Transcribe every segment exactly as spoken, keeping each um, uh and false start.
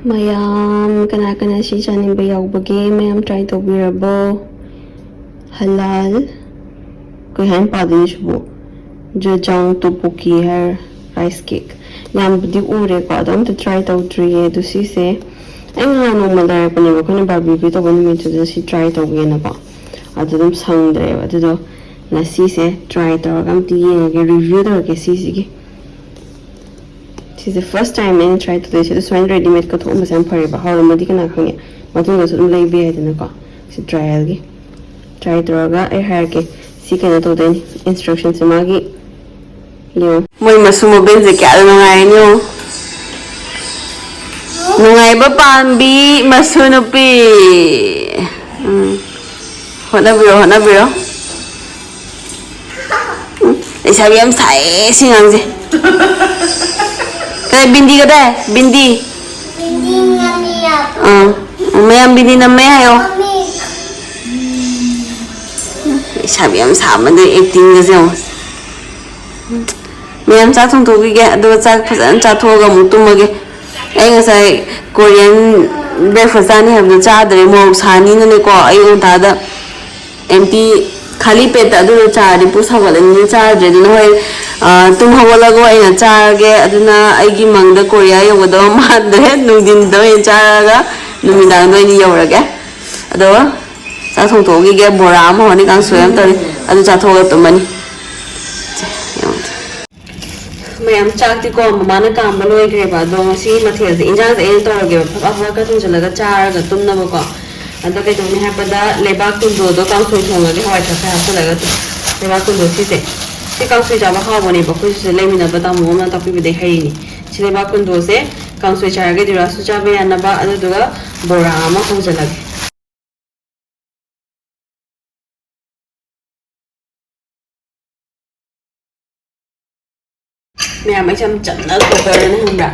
ꯃꯌꯥꯝ ꯀꯅꯥ ꯀꯅꯥ ꯁꯤ ꯆꯥꯅꯤꯡꯕ ꯌꯥꯎꯕꯒꯦ? ꯃꯌꯥꯝ try ꯇꯧꯕꯤꯔꯕꯣ? ꯍꯂꯥꯜ, ꯀꯩ ꯍꯥꯏꯅ ꯄꯥꯗꯣꯏꯅꯣ ꯁꯤꯕꯨ? ꯖꯖꯥꯡ ꯇꯣꯄꯣꯀꯤ ꯍꯥꯏꯔ rice cake꯫ ꯌꯥꯝꯕꯨꯗꯤ ꯎꯔꯦꯀꯣ, ꯑꯗꯣ ꯑꯝꯇ try ꯇꯧꯗ꯭ꯔꯤꯌꯦ꯫ ꯑꯗꯨ ꯁꯤꯁꯦ ꯑꯩ ꯉꯍꯥꯟ ꯅꯣꯡꯃ ꯂꯩꯔꯛꯄꯅꯦꯕ, ꯑꯩꯈꯣꯏꯅ barbecue ꯇꯧꯕ ꯅꯨꯃꯤꯠꯇꯨꯗ ꯁꯤ try ꯇꯧꯒꯦꯅꯀꯣ꯫ ꯑꯗꯨ ꯑꯗꯨꯝ ꯁꯪꯗ꯭ꯔꯦꯕ꯫ ꯑꯗꯨꯗꯣ ꯉꯁꯤꯁꯦ try ꯇꯧꯔꯒ ꯑꯝꯇ ꯌꯦꯡꯉꯒꯦ, review ꯇꯧꯔꯒꯦ ꯁꯤꯁꯤꯒꯤ꯫ ꯁꯤꯁꯦ first time ꯑꯩꯅ try ꯇꯧꯗꯣꯏꯁꯦ꯫ ꯑꯗꯣ ꯁꯨꯃꯥꯏꯅ ready made ꯀ ꯊꯣꯛꯑꯝꯕꯁꯦ ꯌꯥꯝ ꯐꯔꯦꯕ꯫ ꯍꯥꯎꯔꯝꯃꯗꯤ ꯀꯅꯥ ꯈꯪꯉꯦ, ꯃꯇꯨꯡꯗꯁꯨ ꯑꯗꯨꯝ ꯂꯩꯕ ꯌꯥꯏꯗꯅꯀꯣ꯫ ꯁꯤ trial ꯒꯤ꯫ Try ꯇꯧꯔꯒ ꯑꯩ ꯍꯥꯏꯔꯛꯀꯦ꯫ ꯁꯤ ꯀꯩꯅꯣ ꯇꯧꯗꯣꯏꯅꯤ, instruction ꯁꯦ ꯃꯥꯒꯤ꯫ ꯌꯦꯡꯉꯣ꯫ ꯃꯣꯏ ꯃꯁꯨ ꯃꯕꯦꯟꯁꯦ ꯀꯌꯥꯗ ꯅꯨꯡꯉꯥꯏꯔꯅꯤ ꯌꯦꯡꯉꯣ꯫ ꯅꯨꯡꯉꯥꯏꯕ ꯄꯥꯝꯕꯤ ꯃꯁꯨ ꯅꯨꯄꯤ꯫ ꯎꯝ꯫ ꯍꯣꯠꯅꯕꯤꯔꯣ, ꯍꯣꯠꯅꯕꯤꯔꯣ꯫ ꯎꯝ, ꯂꯩꯁꯥꯕꯤ ꯌꯥꯝ ꯁꯥꯏꯌꯦ ꯁꯤ ꯑꯉꯥꯡꯁꯦ꯫ ꯀꯗꯥꯏ ꯕꯤꯟꯗꯤ, ꯀꯗꯥꯏ ꯕꯤꯟꯗꯤ? ꯑꯥ, ꯃꯌꯥꯝ ꯕꯤꯟꯗꯤ ꯅꯝꯃꯦ ꯍꯥꯏꯌꯣ꯫ ꯂꯩꯁꯥꯕꯤ ꯌꯥꯝ ꯁꯥꯃꯟꯗ acting ꯒꯁꯦ ꯌꯦꯡꯉꯣ꯫ ꯃꯌꯥꯝ ꯆꯥꯛ ꯊꯣꯡꯊꯣꯛꯈꯤꯒꯦ, ꯑꯗꯨꯒ ꯆꯥꯛ ꯐꯖꯅ ꯆꯥꯊꯣꯛꯑꯒ ꯑꯃꯨꯛ ꯇꯨꯝꯃꯒꯦ꯫ ꯑꯩ ꯉꯁꯥꯏ Korean breakfast ꯆꯥꯅꯤ ꯍꯥꯏꯕꯗꯣ ꯆꯥꯗ꯭ꯔꯦ, ꯃꯣꯔꯣꯛ ꯁꯥꯅꯤꯅꯅꯦꯀꯣ꯫ ꯑꯌꯨꯛ ꯉꯟꯇꯥꯗ empty, ꯈꯥꯂꯤ ꯄꯦꯠꯇ ꯑꯗꯨꯗꯣ ꯆꯥꯔꯗꯤ ꯄꯨꯛ ꯁꯥꯎꯒꯠꯂꯅꯤꯅ ꯆꯥꯗ꯭ꯔꯦ꯫ ꯑꯗꯨꯅ ꯍꯣꯏ, ꯑ, ꯇꯨꯝ ꯍꯧꯒꯠꯂꯒ ꯑꯣꯏꯅ ꯆꯥꯔꯒꯦ꯫ ꯑꯗꯨꯅ ꯑꯩꯒꯤ ꯃꯪꯗ ꯀꯣꯔꯤꯌꯥ ꯌꯧꯒꯗꯕ ꯃꯥꯟꯗ꯭ꯔꯦ, ꯅꯨꯡꯊꯤꯟꯗ ꯑꯣꯏꯅ ꯆꯥꯔꯒ ꯅꯨꯃꯤꯗꯥꯡꯗ ꯑꯣꯏꯅ ꯌꯧꯔꯒꯦ꯫ ꯑꯗꯣ ꯆꯥꯛ ꯊꯣꯡꯊꯣꯛꯈꯤꯒꯦ, ꯕꯣꯔꯥ ꯑꯃ ꯍꯧꯔꯅꯤ, ꯀꯥꯡꯁꯣꯏ ꯑꯃ ꯇꯧꯔꯤ, ꯑꯗꯨ ꯆꯥꯊꯣꯛꯑꯒ ꯇꯨꯝꯃꯅꯤ꯫ ꯃꯌꯥꯝ ꯆꯥꯛꯇꯤꯀꯣ ꯃꯃꯥꯅ ꯀꯥꯝꯕ ꯂꯣꯏꯈ꯭ꯔꯦꯕ, ꯑꯗꯣ ꯉꯁꯤ ꯃꯊꯦꯜꯁꯦ, ꯏꯟꯖꯥꯡꯁꯦ ꯑꯩꯅ ꯇꯧꯔꯒꯦꯕ, ꯐꯠ ꯐꯠ ꯈꯔ ꯊꯣꯡꯖꯤꯜꯂꯒ ꯆꯥꯔꯒ ꯇꯨꯝꯅꯕꯀꯣ꯫ ꯑꯗꯣ ꯀꯩꯗꯧꯅꯤ ꯍꯥꯏꯕꯗ ꯂꯩꯕꯥꯛ ꯀꯨꯟꯗꯣꯗꯣ ꯀꯥꯡꯁꯣꯏ ꯊꯣꯡꯉꯒꯦ, ꯍꯋꯥꯏ ꯊ꯭ꯔꯥꯛ ꯈꯔ ꯍꯥꯞꯆꯤꯜꯂꯒ꯫ ꯂꯩꯕꯥꯛ ꯀꯨꯟꯗꯣ ꯁꯤꯁꯦ, ꯁꯤ ꯀꯥꯡꯁꯣꯏ ꯆꯥꯕ ꯍꯥꯎꯕꯅꯦꯕ, ꯑꯩꯈꯣꯏ ꯁꯤꯗ ꯂꯩꯃꯤꯟꯅꯕ ꯇꯥꯃꯣ ꯑꯃꯅ ꯇꯥꯛꯄꯤꯕꯗꯩ ꯍꯩꯔꯤꯅꯤ꯫ ꯁꯤ ꯂꯩꯕꯥꯛ ꯀꯨꯟꯗꯣꯁꯦ ꯀꯥꯡꯁꯣꯏ ꯆꯥꯔꯒ ꯗꯤꯔꯥꯁꯨ ꯆꯥꯕ ꯌꯥꯅꯕ, ꯑꯗꯨꯗꯨꯒ ꯕꯣꯔꯥ ꯑꯃ ꯍꯧꯖꯤꯜꯂꯒꯦ꯫ ꯃꯌꯥꯝ, ꯑꯩꯁꯦ ꯌꯥꯝ ꯆꯝꯅ ꯀꯨꯀꯔꯗꯅꯦ, ꯈꯪꯕ꯭ꯔꯥ?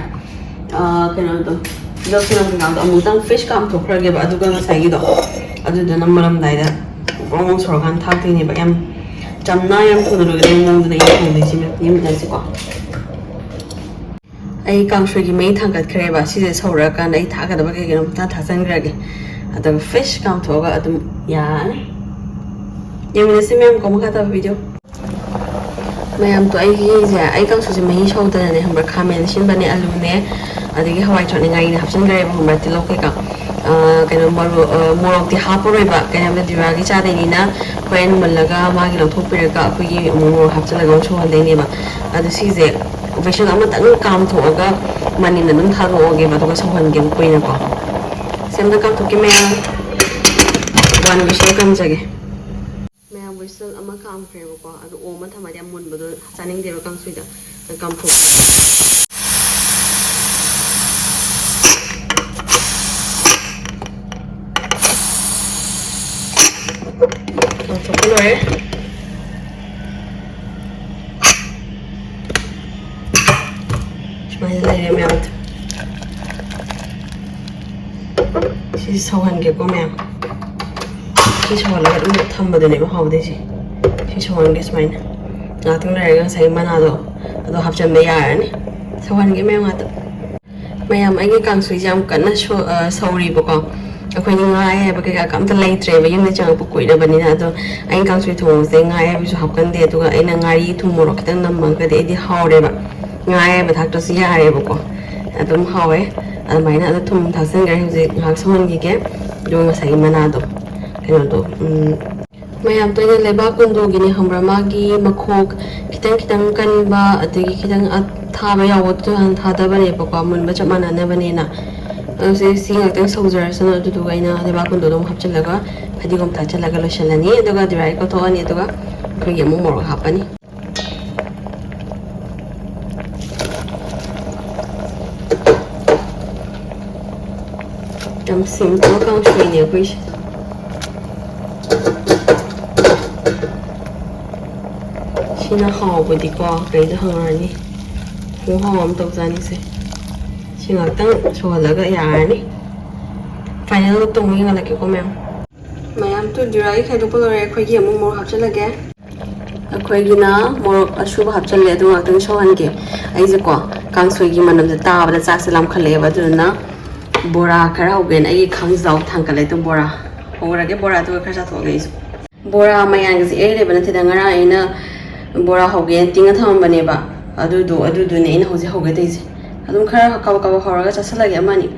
ꯑꯥ, ꯀꯩꯅꯣꯗꯣ, ꯇꯤꯜꯍꯧ ꯆꯅꯝ ꯀꯩꯀꯥꯗꯣ ꯑꯃꯨꯛꯇꯪ ꯐ꯭ꯔꯦꯁ ꯀꯥꯝꯊꯣꯛꯈ꯭ꯔꯒꯦꯕ, ꯑꯗꯨꯒ ꯉꯁꯥꯏꯒꯤꯗꯣ ꯑꯗꯨꯗꯨꯅ ꯃꯔꯝꯗꯥꯏꯗ ꯕ꯭ꯔꯣꯡ ꯕ꯭ꯔꯣꯡ ꯁꯧꯔꯀꯥꯟꯗ ꯊꯥꯛꯇꯣꯏꯅꯦꯕ꯫ ꯌꯥꯝ ꯆꯝꯅ, ꯌꯥꯝ ꯊꯨꯅ ꯂꯣꯏꯒꯗꯕ ꯃꯑꯣꯡꯗꯅꯦ ꯑꯩꯅ ꯊꯣꯡꯗꯣꯏꯁꯦ, ꯌꯦꯡꯃꯤꯟꯅꯁꯤꯀꯣ꯫ ꯑꯩ ꯀꯥꯡꯁꯣꯏꯒꯤ ꯃꯩ ꯊꯥꯡꯒꯠꯈ꯭ꯔꯦꯕ꯫ ꯁꯤꯁꯦ ꯁꯧꯔꯛꯑꯀꯥꯟꯗ ꯑꯩ ꯊꯥꯛꯀꯗꯕ ꯀꯩ ꯀꯩꯅꯣ ꯑꯝꯇ ꯊꯥꯛꯆꯟꯈ꯭ꯔꯒꯦ꯫ ꯑꯗꯨꯒ ꯐ꯭ꯔꯦꯁ ꯀꯥꯝꯊꯣꯛꯑꯒ ꯑꯗꯨꯝ ꯌꯥꯔꯅꯤ꯫ ꯌꯦꯡꯃꯤꯟꯅꯁꯤ ꯃꯌꯥꯝ ꯀꯣ ꯃꯈꯥ ꯇꯥꯕ ꯚꯤꯗꯤꯑꯣ꯫ ꯃꯌꯥꯝꯗꯣ ꯑꯩꯒꯤꯁꯦ, ꯑꯩ ꯀꯥꯡꯁꯨꯁꯦ ꯃꯍꯤ ꯁꯧꯗꯅꯅꯦ, ꯈꯪꯕ꯭ꯔꯥ, ꯈꯥꯃꯦꯟ ꯑꯁꯤꯟꯕꯅꯦ, ꯑꯂꯨꯅꯦ, ꯑꯗꯒꯤ ꯍꯋꯥꯏ ꯊ꯭ꯔꯥꯛꯅꯦ, ꯉꯥꯔꯤꯅꯦ ꯍꯥꯞꯆꯤꯟꯈ꯭ꯔꯦꯕ, ꯈꯪꯕ꯭ꯔꯥ, ꯇꯤꯜꯍꯧ ꯀꯩꯀꯥ꯫ ꯑꯥ, ꯀꯩꯅꯣ, ꯃꯔꯣꯛ, ꯑꯥ, ꯃꯣꯔꯣꯛꯇꯤ ꯍꯥꯞꯄꯔꯣꯏꯕ, ꯀꯩꯅꯣ ꯍꯥꯏꯕꯗ ꯗꯤꯋꯥꯒꯤ ꯆꯥꯗꯣꯏꯅꯤꯅ ꯍꯣꯔꯦꯟ ꯃꯨꯜꯂꯒ ꯃꯥꯒꯤ ꯂꯧꯊꯣꯛꯄꯤꯔꯒ ꯑꯩꯈꯣꯏꯒꯤ ꯑꯃꯨꯛ ꯃꯣꯔꯣꯛ ꯍꯥꯞꯆꯤꯜꯂꯒ ꯑꯃꯨꯛ ꯁꯧꯍꯟꯗꯣꯏꯅꯦꯕ꯫ ꯑꯗꯨ ꯁꯤꯁꯦ ꯕꯦꯁꯟ ꯑꯃꯇꯪ ꯀꯥꯝꯊꯣꯛꯑꯒ ꯃꯅꯤꯟ ꯑꯗꯨꯝ ꯊꯥꯗꯣꯛꯑꯒꯦꯕ, ꯑꯗꯨꯒ ꯁꯧꯍꯟꯒꯦꯕ ꯀꯨꯏꯅꯀꯣ꯫ ꯁꯤ ꯑꯝꯇ ꯀꯥꯝꯊꯣꯛꯀꯦ ꯃꯌꯥꯝ, ꯋꯥꯟ ꯋꯤꯁꯜ ꯀꯥꯝꯖꯒꯦ꯫ ꯃꯌꯥꯝ ꯋꯤꯁꯜ ꯑꯃ ꯀꯥꯝꯈ꯭ꯔꯦꯕꯀꯣ, ꯑꯗꯨ ꯑꯣꯝꯃ ꯊꯝꯃꯗꯤ ꯌꯥꯝ ꯃꯨꯟꯕꯗꯣ ꯆꯥꯅꯤꯡꯗꯦꯕ ꯀꯥꯡꯁꯣꯏꯗ꯫ ꯑꯗꯨ ꯀꯥꯝꯊꯣꯛ-, ꯀꯥꯝꯊꯣꯛꯄ ꯂꯣꯏꯔꯦ꯫ ꯁꯨꯃꯥꯏꯅ ꯂꯩꯔꯦ ꯃꯌꯥꯝꯗꯣ꯫ ꯁꯤ ꯁꯧꯍꯟꯒꯦꯀꯣ ꯃꯌꯥꯝ꯫ ꯁꯤ ꯁꯧꯍꯜꯂꯒ ꯑꯗꯨꯝ ꯊꯝꯕꯗꯨꯅꯦꯕ ꯍꯥꯎꯗꯣꯏꯁꯦ꯫ ꯁꯤ ꯁꯧꯍꯟꯒꯦ ꯁꯨꯃꯥꯏꯅ꯫ ꯉꯥꯛꯇꯪ ꯂꯩꯔꯒ ꯉꯁꯥꯏꯒꯤ ꯃꯅꯥꯗꯣ ꯑꯗꯣ ꯍꯥꯞꯆꯟꯕ ꯌꯥꯔꯅꯤ꯫ ꯁꯧꯍꯟꯒꯦ ꯃꯌꯥꯝ ꯉꯥꯛꯇꯪ꯫ ꯃꯌꯥꯝ, ꯑꯩꯒꯤ ꯀꯥꯡꯁꯣꯏꯁꯦ ꯌꯥꯝ ꯀꯟꯅ ꯁꯣ-, ꯑ, ꯁꯧꯔꯤꯕꯀꯣ꯫ ꯑꯩꯈꯣꯏꯗꯤ ꯉꯥ ꯑꯌꯥꯏꯕ ꯀꯩꯀꯥ ꯑꯝꯇ ꯂꯩꯇ꯭ꯔꯦꯕ, ꯌꯨꯝꯗ ꯆꯪꯉꯛꯄ ꯀꯨꯏꯔꯕꯅꯤꯅ꯫ ꯑꯗꯣ ꯑꯩꯅ ꯀꯥꯡꯁꯣꯏ ꯊꯣꯡꯕꯁꯦ ꯉꯥ ꯑꯌꯥꯏꯕꯁꯨ ꯍꯥꯞꯀꯟꯗꯦ, ꯑꯗꯨꯒ ꯑꯩꯅ ꯉꯥꯔꯤ, ꯊꯨꯝ, ꯃꯣꯔꯣꯛ ꯈꯤꯇꯪ ꯅꯝꯃꯒꯗꯤ ꯑꯩꯗꯤ ꯍꯥꯎꯔꯦꯕ꯫ ꯉꯥ ꯑꯌꯥꯏꯕ ꯊꯥꯛꯇ꯭ꯔꯁꯨ ꯌꯥꯔꯦꯕꯀꯣ, ꯑꯗꯨꯝ ꯍꯥꯎꯋꯦ꯫ ꯑꯗꯨꯃꯥꯏꯅ ꯑꯗꯣ ꯊꯨꯝ ꯊꯥꯛꯆꯟꯈ꯭ꯔꯦ꯫ ꯍꯧꯖꯤꯛ ꯉꯥꯏꯍꯥꯛ ꯁꯧꯍꯟꯈꯤꯒꯦ꯫ ꯑꯗꯨꯒ ꯉꯁꯥꯏꯒꯤ ꯃꯅꯥꯗꯣ, ꯀꯩꯅꯣꯗꯣ, ꯎꯝ, ꯃꯌꯥꯝ ꯇꯣꯏꯅ ꯂꯩꯕꯥꯛ ꯀꯨꯟꯗꯣꯒꯤꯅꯦ ꯈꯪꯕ꯭ꯔꯥ? ꯃꯥꯒꯤ ꯃꯈꯣꯛ ꯈꯤꯇꯪ ꯈꯤꯇꯪ ꯀꯟꯕ, ꯑꯗꯒꯤ ꯈꯤꯇꯪ ꯑꯊꯥꯕ ꯌꯥꯎꯕꯗꯨ ꯍꯥꯟꯅ ꯊꯥꯗꯕꯅꯦꯕꯀꯣ, ꯃꯨꯟꯕ ꯆꯞ ꯃꯥꯟꯅꯅꯕꯅꯦꯅ꯫ ꯑꯗꯣ ꯁꯤ, ꯁꯤ ꯉꯥꯛꯇꯪ ꯁꯧꯖꯔꯁꯅꯨ꯫ ꯑꯗꯨꯗꯨꯒ ꯑꯩꯅ ꯂꯩꯕꯥꯛ ꯀꯨꯟꯗꯣꯗꯣ ꯑꯃꯨꯛ ꯍꯥꯞꯆꯤꯜꯂꯒ, ꯐꯗꯤꯒꯣꯝ ꯊꯥꯛꯆꯤꯜꯂꯒ ꯂꯣꯏꯁꯤꯜꯂꯅꯤ꯫ ꯑꯗꯨꯒ ꯗ꯭ꯔꯥꯏ ꯀꯧꯊꯣꯛꯑꯅꯤ꯫ ꯑꯗꯨꯒ ꯑꯩꯈꯣꯏꯒꯤ ꯑꯃꯨꯛ ꯃꯣꯔꯣꯛ ꯍꯥꯞꯄꯅꯤ꯫ ꯌꯥꯝ ꯁꯤꯝꯄꯜ ꯀꯥꯡꯁꯣꯏꯅꯦ ꯑꯩꯈꯣꯏꯁꯦ꯫ ꯁꯤꯅ ꯍꯥꯎꯕꯗꯤꯀꯣ, ꯀꯩꯗ ꯍꯪꯉꯨꯔꯅꯤ? ꯈꯨꯍꯥꯎ ꯑꯃ ꯇꯧꯖꯥꯅꯤꯁꯦ꯫ ꯁꯤ ꯉꯥꯛꯇꯪ ꯁꯧꯍꯜꯂꯒ ꯌꯥꯔꯅꯤ꯫ ꯐꯥꯏꯅꯦꯜ ꯂꯨꯛꯇꯣ ꯑꯃꯨꯛ ꯌꯦꯡꯍꯜꯂꯛꯀꯦꯀꯣ ꯃꯌꯥꯝ꯫ ꯃꯌꯥꯝ ꯇꯨ ꯖꯤꯔꯥꯒꯤ ꯈꯥꯏꯗꯣꯛꯄ ꯂꯣꯏꯔꯦ꯫ ꯑꯩꯈꯣꯏꯒꯤ ꯑꯃꯨꯛ ꯃꯣꯔꯣꯛ ꯍꯥꯞꯆꯤꯜꯂꯒꯦ꯫ ꯑꯩꯈꯣꯏꯒꯤꯅ ꯃꯣꯔꯣꯛ ꯑꯁꯨꯕ ꯍꯥꯞꯆꯜꯂꯦ, ꯑꯗꯨ ꯉꯥꯛꯇꯪ ꯁꯧꯍꯟꯒꯦ꯫ ꯑꯩꯁꯦꯀꯣ, ꯀꯥꯡꯁꯣꯏꯒꯤ ꯃꯅꯝꯁꯦ ꯇꯥꯕꯗ ꯆꯥꯛꯁꯦ ꯂꯥꯝꯈꯠꯂꯛꯑꯦꯕ, ꯑꯗꯨꯗꯨꯅ ꯕꯣꯔꯥ ꯈꯔ ꯍꯧꯒꯦꯅ ꯑꯩꯒꯤ ꯈꯥꯡꯖꯥꯎ ꯊꯥꯡꯒꯠꯂꯦ꯫ ꯑꯗꯨ ꯕꯣꯔꯥ ꯍꯧꯔꯒꯦ, ꯕꯣꯔꯥꯗꯨꯒ ꯈꯔ ꯆꯥꯊꯣꯛꯑꯒꯦ ꯑꯩꯁꯨ꯫ ꯕꯣꯔꯥ ꯃꯌꯥꯝꯒꯁꯦ ꯏꯔꯩ ꯂꯩꯕ ꯅꯠꯇꯦꯗ, ꯉꯔꯥꯡ ꯑꯩꯅ ꯕꯣꯔꯥ ꯍꯧꯒꯦꯅ ꯇꯤꯡꯉ ꯊꯝꯃꯝꯕꯅꯦꯕ, ꯑꯗꯨꯗꯣ, ꯑꯗꯨꯗꯨꯅꯦ ꯑꯩꯅ ꯍꯧꯖꯤꯛ ꯍꯧꯒꯦ ꯇꯧꯔꯤꯁꯦ꯫ ꯑꯗꯨꯝ ꯈꯔ ꯀꯕꯛ ꯀꯕꯛ ꯍꯧꯔꯒ ꯆꯥꯁꯤꯜꯂꯒꯦ ꯑꯃꯅꯤ,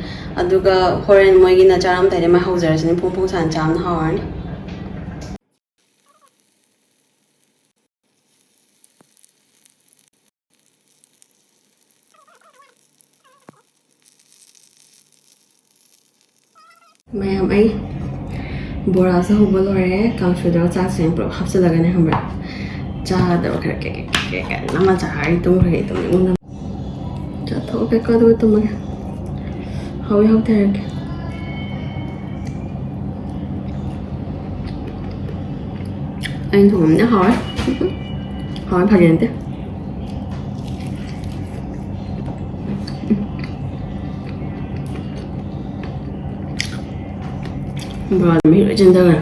ꯑꯗꯨꯒ ꯍꯣꯔꯦꯟ ꯃꯣꯏꯒꯤꯅ ꯆꯥꯔꯝꯗꯥꯏꯗ ꯃꯥꯏ ꯍꯧꯖꯔꯁꯤꯅꯦ, ꯐꯣꯡ ꯐꯣꯡ ꯁꯥꯅ ꯆꯥꯕꯅ ꯍꯥꯎꯔꯅꯤ꯫ ꯃꯌꯥꯝ, ꯑꯩ ꯕꯣꯔꯥꯁꯨ ꯍꯧꯕ ꯂꯣꯏꯔꯦ, ꯀꯥꯡꯁꯣꯏꯗꯨꯒ ꯆꯥꯛꯁꯦ ꯄꯨꯂꯞ ꯍꯥꯞꯆꯤꯜꯂꯒꯅꯦ, ꯈꯪꯕ꯭ꯔꯥ? ꯆꯥꯒꯗꯕ ꯈꯔ ꯀꯦꯛ ꯀꯦꯛ ꯀꯦꯛ ꯀꯦꯛ ꯅꯝꯃ ꯆꯥꯔꯒ ꯑꯩ ꯇꯨꯝꯈ꯭ꯔꯒꯦ, ꯇꯨꯝꯅꯤꯡꯃꯟꯗꯅ꯫ ꯆꯥꯊꯣꯛꯑꯒꯦꯀꯣ, ꯑꯗꯨꯒ ꯇꯨꯝꯃꯒꯦ꯫ ꯍꯥꯎꯏ ꯍꯥꯎꯇꯦ ꯍꯥꯏꯔꯛꯀꯦ꯫ ꯑꯩꯅ ꯊꯣꯡꯕꯅꯤꯅ ꯍꯥꯎꯔꯦ꯫ ꯍꯥꯎꯔꯦ, ꯐꯥꯒꯤ ꯅꯠꯇꯦ꯫ ꯕꯣꯔꯥꯗ ꯃꯍꯤ ꯂꯣꯏ ꯆꯦꯟꯊꯈ꯭ꯔꯦ꯫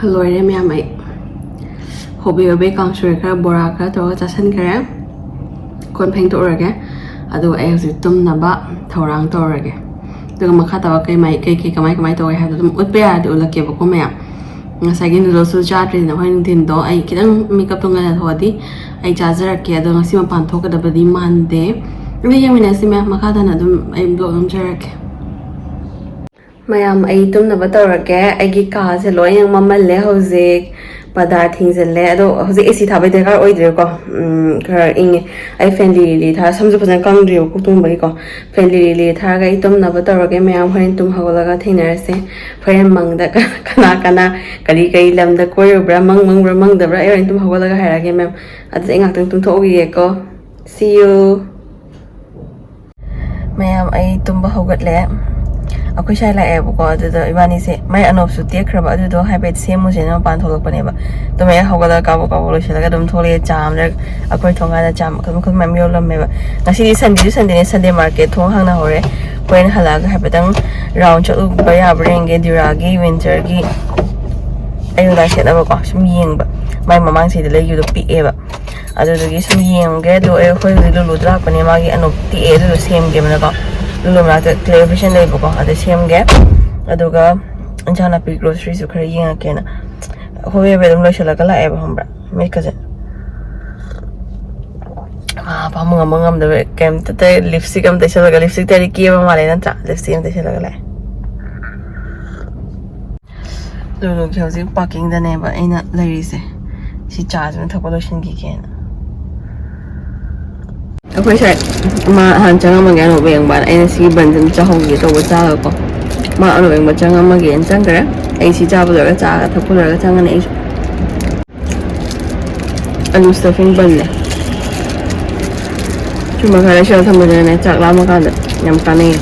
ꯂꯣꯏꯔꯦ ꯃꯌꯥꯝ, ꯑꯩ ꯍꯣꯕꯦ ꯍꯣꯕꯦ ꯀꯥꯡꯁꯣꯏ ꯈꯔ, ꯕꯣꯔꯥ ꯈꯔ ꯇꯧꯔꯒ ꯆꯥꯁꯤꯟꯈ꯭ꯔꯦ꯫ ꯀꯣꯟ ꯐꯦꯡꯗꯣꯛꯎꯔꯒꯦ, ꯑꯗꯨꯒ ꯑꯩ ꯍꯧꯖꯤꯛ ꯇꯨꯝꯅꯕ ꯊꯧꯔꯥꯡ ꯇꯧꯔꯒꯦ꯫ ꯑꯗꯨꯒ ꯃꯈꯥ ꯇꯥꯕ ꯀꯩ ꯃꯥꯏ-, ꯀꯩ ꯀꯩ, ꯀꯃꯥꯏ ꯀꯃꯥꯏ ꯇꯧꯋꯦ ꯍꯥꯏꯕꯗꯣ ꯑꯗꯨꯝ ꯎꯠꯄ ꯌꯥꯔꯗꯤ ꯎꯠꯂꯛꯀꯦꯕꯀꯣ ꯃꯌꯥꯝ꯫ ꯉꯁꯥꯏꯒꯤ ꯅꯨꯗꯜꯁꯨ ꯆꯥꯗ꯭ꯔꯤꯗꯅ, ꯍꯣꯔꯦꯟ ꯅꯨꯡꯊꯤꯟꯗꯣ ꯑꯩ ꯈꯤꯇꯪ ꯃꯤꯀꯞꯇꯣ ꯉꯟꯅ ꯊꯣꯛꯑꯗꯤ ꯑꯩ ꯆꯥꯖꯔꯛꯀꯦ꯫ ꯑꯗꯣ ꯉꯁꯤ ꯃꯄꯥꯟ ꯊꯣꯛꯀꯗꯕꯗꯤ ꯃꯥꯟꯗꯦ꯫ ꯑꯗꯨ ꯌꯦꯡꯃꯤꯟꯅꯁꯤ ꯃꯌꯥꯝ, ꯃꯈꯥ ꯇꯥꯅ ꯑꯗꯨꯝ ꯑꯩ ꯕ꯭ꯂꯣꯒ ꯅꯝꯖꯔꯛꯀꯦ꯫ ꯃꯌꯥꯝ, ꯑꯩ ꯇꯨꯝꯅꯕ ꯇꯧꯔꯒꯦ꯫ ꯑꯩꯒꯤ ꯀꯥꯁꯦ ꯂꯣꯏꯅ ꯃꯝꯃꯜꯂꯦ ꯍꯧꯖꯤꯛ꯫ ꯄꯔꯗꯥ ꯊꯤꯡꯖꯤꯜꯂꯦ꯫ ꯑꯗꯣ ꯍꯧꯖꯤꯛ ꯑꯦ ꯁꯤ ꯊꯥꯕꯩ ꯗꯔꯀꯥꯔ ꯑꯣꯏꯗ꯭ꯔꯦꯀꯣ꯫ ꯎꯝ, ꯈꯔ ꯏꯪꯉꯦ꯫ ꯑꯩ ꯐꯦꯟ ꯂꯤꯔꯤ ꯂꯤꯔꯤ ꯊꯥꯔ, ꯁꯝꯁꯨ ꯐꯖꯅ ꯀꯪꯗ꯭ꯔꯤꯕ ꯀꯣꯛ ꯇꯨꯝꯕꯒꯤꯀꯣ꯫ ꯐꯦꯟ ꯂꯤꯔꯤ ꯂꯤꯔꯤ ꯊꯥꯔꯒ ꯑꯩ ꯇꯨꯝꯅꯕ ꯇꯧꯔꯒꯦ꯫ ꯃꯌꯥꯝ ꯍꯣꯔꯦꯟ ꯇꯨꯝ ꯍꯧꯒꯠꯂꯒ ꯊꯦꯡꯅꯔꯁꯦ꯫ ꯍꯣꯔꯦꯟ ꯃꯪꯗ ꯀꯅꯥ ꯀꯅꯥ ꯀꯔꯤ ꯀꯔꯤ ꯂꯝꯗ ꯀꯣꯏꯔꯨꯕ꯭ꯔꯥ, ꯃꯪ ꯃꯪꯕ꯭ꯔꯥ ꯃꯪꯗꯕ꯭ꯔꯥ, ꯑꯩ ꯍꯣꯔꯦꯟ ꯇꯨꯝ ꯍꯧꯒꯠꯂꯒ ꯍꯥꯏꯔꯛꯑꯒꯦ ꯃꯌꯥꯝ꯫ ꯑꯗꯨꯗꯤ ꯑꯩ ꯉꯥꯛꯇꯪ ꯇꯨꯝꯊꯣꯛꯎꯈꯤꯒꯦꯀꯣ꯫ See you꯫ ꯃꯌꯥꯝ, ꯑꯩ ꯇꯨꯝꯕ ꯍꯧꯒꯠꯂꯦ꯫ ꯑꯩꯈꯣꯏ ꯁ꯭ꯋꯥꯏ ꯂꯥꯛꯑꯦꯕꯀꯣ, ꯑꯗꯨꯗ ꯏꯕꯥꯅꯤꯁꯦ, ꯃꯥꯏ ꯑꯅꯣꯞꯁꯨ ꯇꯦꯛꯈ꯭ꯔꯕ, ꯑꯗꯨꯗꯣ ꯍꯥꯏꯐꯦꯠ ꯁꯦꯝꯃꯨꯁꯦꯅ ꯃꯄꯥꯟ ꯊꯣꯛꯂꯛꯄꯅꯦꯕ꯫ ꯑꯗꯨꯃꯥꯏꯅ ꯍꯧꯒꯠꯂꯒ ꯀꯥꯕꯣꯛ ꯀꯥꯕꯣꯛ ꯂꯣꯏꯁꯤꯜꯂꯒ ꯑꯗꯨꯝ ꯊꯣꯛꯂꯛꯑꯦ꯫ ꯆꯥ ꯑꯃ ꯂꯩꯔꯛ-, ꯑꯩꯈꯣꯏ ꯊꯣꯡꯒꯥꯟꯗ ꯆꯥ ꯃꯈꯜ ꯃꯈꯜ ꯃꯌꯥꯝ ꯌꯣꯜꯂꯝꯃꯦꯕ꯫ ꯉꯁꯤꯗꯤ Sundayꯁꯨ Sundayꯅꯦ, Sunday market ꯊꯣꯡ ꯍꯥꯡꯅꯍꯧꯔꯦ꯫ ꯍꯣꯔꯦꯟ ꯍꯜꯂꯛꯑꯒ ꯍꯥꯏꯐꯦꯠꯇꯪ round ꯆꯠꯂꯨꯕ ꯌꯥꯕ꯭ꯔꯥ ꯌꯦꯡꯒꯦ, Duraꯒꯤ winterꯒꯤ ꯑꯌꯨꯛ ꯅꯥꯏ ꯁꯦꯠꯅꯕꯀꯣ, ꯁꯨꯝ ꯌꯦꯡꯕ꯫ ꯃꯥꯏ ꯃꯃꯥꯡꯁꯤꯗ ꯂꯩꯈꯤꯕꯗꯣ ꯄꯤꯛꯑꯦꯕ꯫ ꯑꯗꯨꯗꯨꯒꯤ ꯁꯨꯝ ꯌꯦꯡꯉꯝꯒꯦ꯫ ꯑꯗꯣ ꯑꯩ, ꯑꯩꯈꯣꯏ ꯍꯧꯖꯤꯛ ꯂꯨꯂꯨꯗ ꯂꯥꯛꯄꯅꯦ, ꯃꯥꯒꯤ ꯑꯅꯣꯞ ꯇꯦꯛꯑꯦ, ꯑꯗꯨꯗꯣ ꯁꯦꯝꯒꯦꯕꯅꯀꯣ꯫ ꯂꯨꯂꯨ ꯃꯅꯥꯛꯇ Claire Vision ꯂꯩꯕꯀꯣ, ꯑꯗ ꯁꯦꯝꯒꯦ꯫ ꯑꯗꯨꯒ ꯏꯟꯁꯥꯡ ꯅꯥꯄꯤ groceryꯁꯨ ꯈꯔ ꯌꯦꯡꯉꯛꯀꯦꯅ꯫ ꯍꯣꯕꯦ ꯍꯣꯕꯦ ꯑꯗꯨꯝ ꯂꯣꯏꯁꯤꯜꯂꯒ ꯂꯥꯛꯑꯦꯕ, ꯈꯪꯕ꯭ꯔꯥ? ꯃꯤꯠꯀꯁꯦ, ꯑꯥ, ꯄꯥꯝꯃꯨ ꯉꯝꯕ ꯉꯝꯗꯕ꯫ ꯀꯩꯝꯇ ꯇꯩ-, lipstick ꯑꯃ ꯇꯩꯁꯜꯂꯒ, lipstick ꯇꯩꯔꯗꯤ ꯀꯦꯕ ꯃꯥꯜꯂꯦ ꯅꯠꯇ꯭ꯔꯥ? Lipstick ꯑꯃ ꯇꯩꯁꯜꯂꯒ ꯂꯥꯛꯑꯦ꯫ ꯂꯨꯂꯨꯒꯤ ꯍꯧꯖꯤꯛ parkingꯗꯅꯦꯕ ꯑꯩꯅ ꯂꯩꯔꯤꯁꯦ꯫ ꯁꯤ ꯆꯥꯁꯤꯃ ꯊꯛꯄ ꯂꯣꯏꯁꯤꯟꯈꯤꯒꯦꯅ꯫ ꯑꯩꯈꯣꯏ ꯁ꯭ꯋꯥꯏ ꯃꯥ ꯍꯥꯟꯅ ꯆꯪꯉꯝꯃꯒꯦ ꯑꯅꯧꯕ ꯌꯦꯡꯕ꯫ ꯑꯩꯅ ꯁꯤꯒꯤ ꯕꯟꯁꯤꯃ ꯆꯥꯍꯧꯒꯦ ꯇꯧꯕ ꯆꯥꯒꯀꯣ꯫ ꯃꯥ ꯑꯅꯧꯕ ꯌꯦꯡꯕ ꯆꯪꯉꯝꯃꯒꯦꯅ ꯆꯪꯈ꯭ꯔꯦ꯫ ꯑꯩ ꯁꯤ ꯆꯥꯕ ꯂꯣꯏꯔꯒ ꯆꯥꯒ ꯊꯛꯄ ꯂꯣꯏꯔꯒ ꯆꯪꯉꯅꯤ ꯑꯩꯁꯨ꯫ ꯑꯂꯨ stuffing ꯕꯟꯅꯦ꯫ ꯁꯨꯝꯕ ꯈꯔ ꯂꯩꯁꯜꯂ ꯊꯝꯕꯗꯨꯅꯅꯦ, ꯆꯥꯛ ꯂꯥꯝꯃꯀꯥꯟꯗ ꯌꯥꯝ ꯀꯥꯟꯅꯩꯌꯦ꯫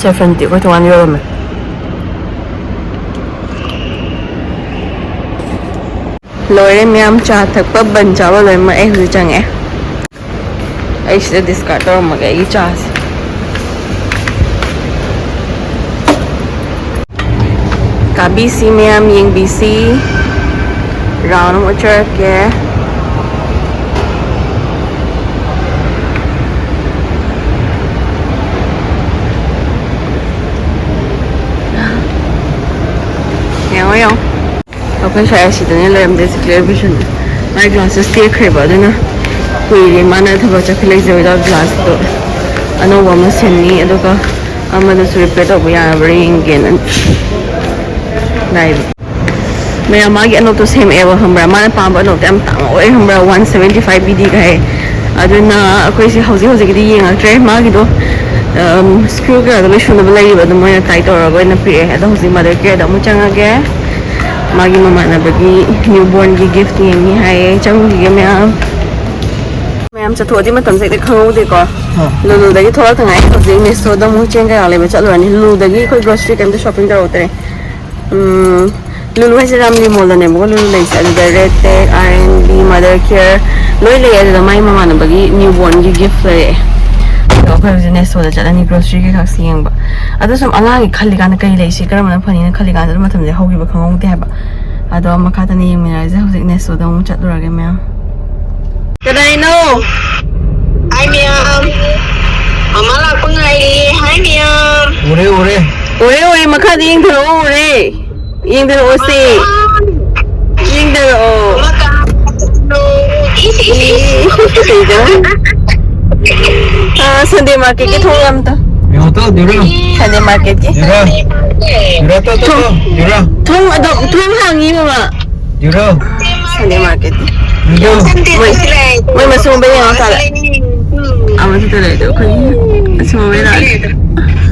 Saffronꯇꯤ ꯑꯩꯈꯣꯏ ꯊꯣꯡꯒꯥꯟ ꯌꯣꯜꯂꯝꯃꯦ꯫ ꯂꯣꯏꯔꯦ ꯃꯌꯥꯝ, ꯆꯥ ꯊꯛꯄ ꯕꯟ ꯆꯥꯕ ꯂꯣꯏꯅꯃꯛ ꯑꯩ ꯍꯧꯖꯤꯛ ꯆꯪꯉꯛꯑꯦ꯫ ꯑꯩ ꯁꯤꯗ discard ꯇꯧꯔꯝꯃꯒꯦ ꯑꯩꯒꯤ ꯆꯥꯁꯦ꯫ ꯀꯥꯕꯤꯁꯤ ꯃꯌꯥꯝ, ꯌꯦꯡꯕꯤꯁꯤ꯫ ꯔꯥꯎꯟ ꯑꯃ ꯎꯠꯆꯔꯛꯀꯦ꯫ ꯌꯦꯡꯉꯣ, ꯌꯦꯡꯉꯣ꯫ ꯑꯩꯈꯣꯏ ꯁ꯭ꯋꯥꯏ ꯑꯁꯤꯗꯅꯦ ꯂꯩꯔꯝꯗꯣꯏꯁꯦ, ꯀ꯭ꯂꯤꯌꯔ ꯚꯤꯖꯟ꯫ ꯃꯥꯏ ꯒ꯭ꯂꯥꯁꯦꯁ ꯇꯦꯛꯈ꯭ꯔꯦꯕ, ꯑꯗꯨꯅ ꯀꯨꯏꯔꯦ ꯃꯥꯅ ꯊꯕꯛ ꯆꯠꯈꯤ ꯂꯩꯖꯕꯗ ꯒ꯭ꯂꯥꯁꯇꯣ ꯑꯅꯧꯕ ꯑꯃ ꯁꯤꯟꯅꯤ, ꯑꯗꯨꯒ ꯑꯃꯗꯁꯨ ꯔꯤꯄꯤꯌꯔ ꯇꯧꯕ ꯌꯥꯕ꯭ꯔꯥ ꯌꯦꯡꯒꯦꯅ ꯂꯥꯛꯏꯕ꯫ ꯃꯌꯥꯝ, ꯃꯥꯒꯤ ꯑꯅꯣꯛꯇꯣ ꯁꯦꯝꯃꯛꯑꯦꯕ, ꯈꯪꯕ꯭ꯔꯥ? ꯃꯥꯅ ꯄꯥꯝꯕ ꯑꯅꯣꯛꯇꯣ ꯌꯥꯝ ꯇꯥꯡꯉꯧꯋꯦ, ꯈꯪꯕ꯭ꯔꯥ? ꯋꯥꯟ ꯁꯚꯦꯟꯇꯤ ꯐꯥꯏꯚ ꯄꯤꯗꯤ ꯀꯥꯏ꯫ ꯑꯗꯨꯅ ꯑꯩꯈꯣꯏꯁꯦ ꯍꯧꯖꯤꯛ ꯍꯧꯖꯤꯛꯀꯤꯗꯤ ꯌꯦꯡꯉꯛꯇ꯭ꯔꯦ꯫ ꯃꯥꯒꯤꯗꯣ, ꯑꯝ, ꯁ꯭ꯀ꯭ꯔꯨ ꯀꯩꯀꯥꯗꯣ ꯂꯣꯏ ꯁꯨꯅꯕ ꯂꯩꯔꯤꯕ, ꯑꯗꯨ ꯃꯣꯏꯅ ꯇꯥꯏꯠ ꯇꯧꯔꯒ ꯑꯣꯏꯅ ꯄꯤꯔꯛꯑꯦ꯫ ꯑꯗꯣ ꯍꯧꯖꯤꯛ ꯃꯥꯗꯔ ꯀꯦꯌꯔꯗ ꯑꯃꯨꯛ ꯆꯪꯉꯒꯦ꯫ ꯃꯥꯒꯤ ꯃꯃꯥꯟꯅꯕꯒꯤ ꯅ꯭ꯌꯨ ꯕꯣꯔꯟꯒꯤ ꯒꯤꯐ ꯌꯦꯡꯅꯤ ꯍꯥꯏꯌꯦ꯫ ꯆꯪꯈꯤꯒꯦ ꯃꯌꯥꯝ꯫ ꯃꯌꯥꯝ ꯆꯠꯊꯣꯛꯑꯗꯤ ꯃꯇꯝꯁꯦ ꯍꯦꯛꯇ ꯈꯪꯍꯧꯗꯦꯀꯣ꯫ ꯂꯨꯂꯨꯗꯒꯤ ꯊꯣꯛꯂꯛꯇ ꯉꯥꯏ ꯍꯧꯖꯤꯛ ꯃꯦꯁꯣꯗ ꯑꯃꯨꯛ ꯆꯦꯡ ꯀꯩꯀꯥ ꯂꯩꯕ ꯆꯠꯂꯨꯔꯅꯤ꯫ ꯂꯨꯂꯨꯗꯒꯤ ꯑꯩꯈꯣꯏ ꯒ꯭ꯔꯣꯁꯔꯤ ꯀꯩꯝꯇ ꯁꯣꯞꯄꯤꯡ ꯇꯧꯔꯛꯇ꯭ꯔꯦ꯫ ꯎꯝ, ꯂꯨꯂꯨ ꯍꯥꯏꯁꯦ ꯔꯥꯝꯂꯤ ꯃꯣꯜꯗꯅꯦꯕꯀꯣ ꯂꯨꯂꯨ ꯂꯩꯁꯦ꯫ ꯑꯗꯨꯗ ꯔꯦꯠ ꯇꯦꯛ, R N B, mother care ꯂꯣꯏ ꯂꯩ꯫ ꯑꯗꯨꯗ ꯃꯥꯏ ꯃꯃꯥꯟꯅꯕꯒꯤ ꯅ꯭ꯌꯨ ꯕꯣꯔꯟꯒꯤ ꯒꯤꯐ ꯂꯩꯔꯛꯑꯦ꯫ ꯑꯗꯣ ꯑꯩꯈꯣꯏ ꯍꯧꯖꯤꯛ ꯅꯦꯁꯣꯗ ꯆꯠꯂꯅꯤ ꯒ꯭ꯔꯣꯁꯔꯤ ꯀꯩꯀꯥꯁꯤ ꯌꯦꯡꯕ꯫ ꯑꯗꯣ ꯁꯨꯝ ꯑꯉꯥꯡꯒꯤ ꯈꯜꯂꯤꯀꯥꯟꯗ ꯀꯩ ꯂꯩꯁꯤ, ꯀꯔꯝꯕꯅ ꯐꯅꯤꯅ ꯈꯜꯂꯤꯀꯥꯟꯗ ꯑꯗꯨꯝ ꯃꯇꯝꯁꯦ ꯍꯧꯈꯤꯕ ꯈꯪꯍꯧꯗꯦ ꯍꯥꯏꯕ꯫ ꯑꯗꯣ ꯃꯈꯥ ꯇꯥꯅ ꯌꯦꯡꯃꯤꯟꯅꯔꯁꯦ꯫ ꯍꯧꯖꯤꯛ ꯅꯦꯁꯣꯗ ꯑꯃꯨꯛ ꯆꯠꯂꯨꯔꯒꯦ ꯃꯌꯥꯝ꯫ ꯀꯗꯥꯏꯅꯣ? ꯍꯥꯏ ꯃꯌꯥꯝ꯫ ꯃꯃꯥ ꯂꯥꯛꯄ ꯉꯥꯏꯔꯤ꯫ ꯍꯥꯏ ꯃꯌꯥꯝ꯫ ꯎꯔꯦ, ꯎꯔꯦ꯫ ꯎꯔꯦ, ꯎꯔꯦ꯫ ꯃꯈꯥꯗ ꯌꯦꯡꯊꯔꯛꯑꯣ, ꯎꯔꯦ꯫ ꯌꯦꯡꯊꯔꯛꯑꯣꯁꯦ꯫ ꯌꯦꯡꯊꯔꯛꯑꯣ꯫ ꯃꯃꯥ ꯀꯥ-, ꯏꯁ, ꯏꯁ, ꯏꯁ꯫ ꯏ-, ꯀꯩꯗ? ꯑꯥ, ꯁꯟꯗꯦ ꯃꯥꯔꯀꯦꯠꯀꯤ ꯊꯣꯡ ꯑꯝꯇ꯫ ꯌꯦꯡꯉꯣ ꯇꯣ, ꯗꯤꯔꯨ꯫ ꯁꯟꯗꯦ ꯃꯥꯔꯀꯦꯠꯀꯤ꯫ ꯗꯤꯔꯨ꯫ ꯗꯤꯔꯨ, ꯇꯣ, ꯇꯣ, ꯇꯣ, ꯗꯤꯔꯨ꯫ ꯊꯣꯡ ꯑꯗꯨꯝ, ꯊꯣꯡ ꯍꯥꯡꯉꯤ, ꯃꯃꯥ꯫ ꯗꯤꯔꯨ꯫ ꯁꯟꯗꯦ ꯃꯥꯔꯀꯦꯠꯀꯤ꯫ ꯗꯤꯔꯨ꯫ ꯃꯣꯏ, ꯃꯣꯏ ꯃꯁꯨꯡꯕ ꯌꯦꯡꯉꯣ ꯇꯥꯔꯦ꯫ ꯑꯃꯁꯤꯗ ꯂꯩꯗꯣ ꯑꯩꯈꯣꯏꯒꯤ ꯑꯁꯨꯝꯕ ꯂꯥꯛꯑꯦ꯫